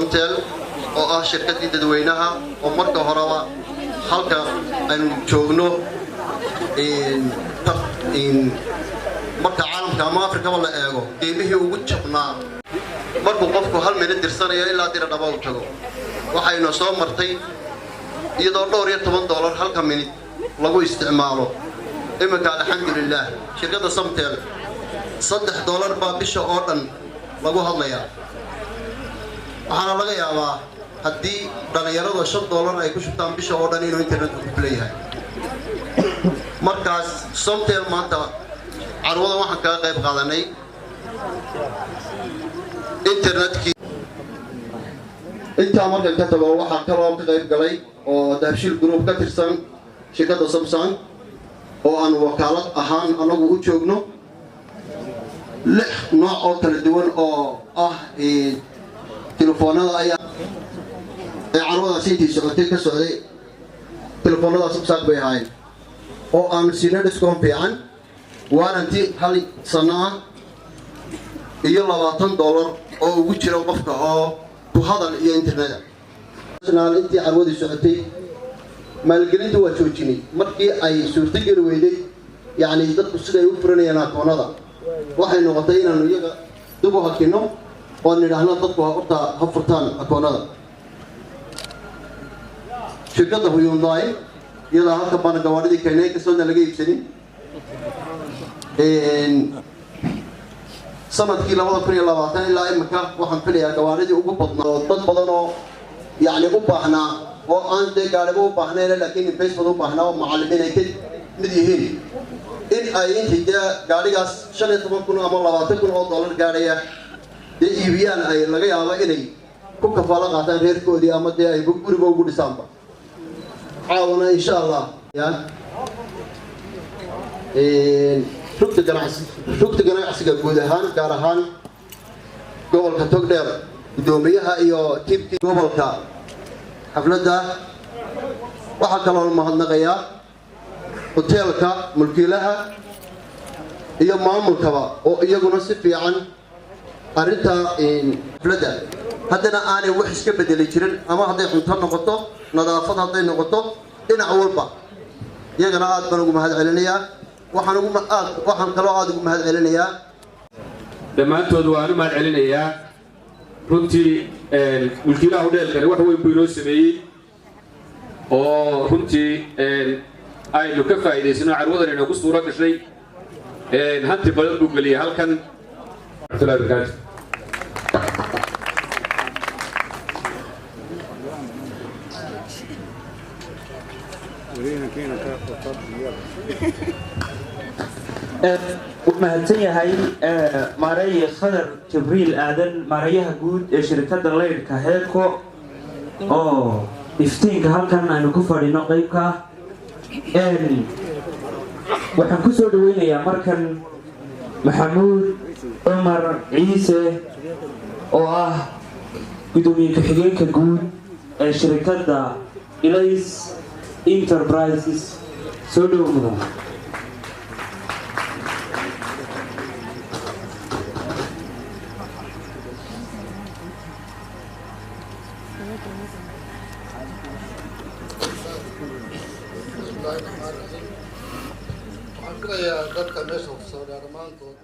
Somtel oo ah shirkaddii dadweynaha oo marka horeba halka aynu joogno, marka caalamka ama Afrikaba la eego, qiimihii ugu jabnaa markuu qofku hal minute dirsanayo ilaa dira dhaba u tago, waxayna soo martay iyadoo dhowr iyo toban dollar halka minute lagu isticmaalo. Iminka, alxamdulilaah, shirkadda Somtel $3 baa bisha oo dhan lagu hadlayaa. Waxaana laga yaabaa haddii dhallinyarada $5 ay ku shubtaan bisha oo dhan inuu internetku ku filan yahay. Markaas Somtel maanta carwada waxaan kaga qayb qaadanay internetkii. Intaa markan ka tago, waxaa kaloo ka qayb galay oo Dahabshiil Group ka tirsan shirkadda Samsung oo aan wakaalad ahaan anagu u joogno, lix nooc oo kala duwan oo ah telefoonada ayaa ee carwadaasi intii socotay ka socday. Telefoonada Samsung bay ahaayeen oo aanu siinay discount fiican, warranty hal sano ah iyo $20 oo ugu jira qofka oo ku hadal iyo interneta. Intii carwadii socotay maalgelinta waa joojinay markii ay suurtogeli weyday, yacni dadku siday u furanayaan akoonada. Waxay noqotay inaanu iyaga dib u hakinno oo nidhaahno dadku horta ha furtaan akoonada. Shirkadda Hyundai iyadaa halka baana gawaadhidii keenay, kastoodna laga iibsanin. Sanadkii 2020 ilaa imika waxaan filayaa gawaadhidii ugu badnaa oo dad badan oo yacni u baahnaa oo aan dee gaariba u baahnayn laakiin investment u baahnaa oo macallimiin ay ka mid yihiin in ay intii dee gaadhigaas 15,000 ama $20,000 gaadhaya dee iibiyaan, ay laga yaabo inay ku kafaalo qaataan reerkoodii ama dee ay guriga ugu dhisaanba. Caawana, insha Allah, ya rugta ganacsi, rugta ganacsiga guud ahaan, gaar ahaan gobolka Togdheer, guddoomiyaha iyo tiibkii gobolka xafladda. Waxaa kaloo mahadnaqayaa hoteelka, mulkiilaha iyo maamulkaba oo iyaguna si fiican arrinta xafladda haddana aanay wax iska bedeli jirin, ama hadday cunto noqoto, nadaafad hadday noqoto, dhinac walba iyagana aad baan ugu mahad celinayaa. Waxaan ugu aad waxaan kaloo aada ugu mahad celinayaa Dhammaantood waan u mahad celinayaa. Runtii mulkiilaha hodheelkani wax weyn buu inoo sameeyey oo runtii aynu ka faa'iidaysano. Carwadan inoogu suuro gashay, hanti badan buu geliyey halkan. Raxmatullahi barakaatu. Wuu mahadsan yahay maareeye Khadar Jibriil Aadan, maareeyaha guud ee shirkadda leydhka Heeko, oo iftiinka halkan aynu ku fadhino qeybka ah. Waxaan ku soo dhaweynayaa markan Maxamuud Cumar Ciise oo ah gudoomiye ku-xigeenka guud ee shirkadda Ilays Enterprises. Soo dhow, mudan. Bismillahi raxmaan raxiim. Waxaan filayaa dadka meesha kusoo dhammaantood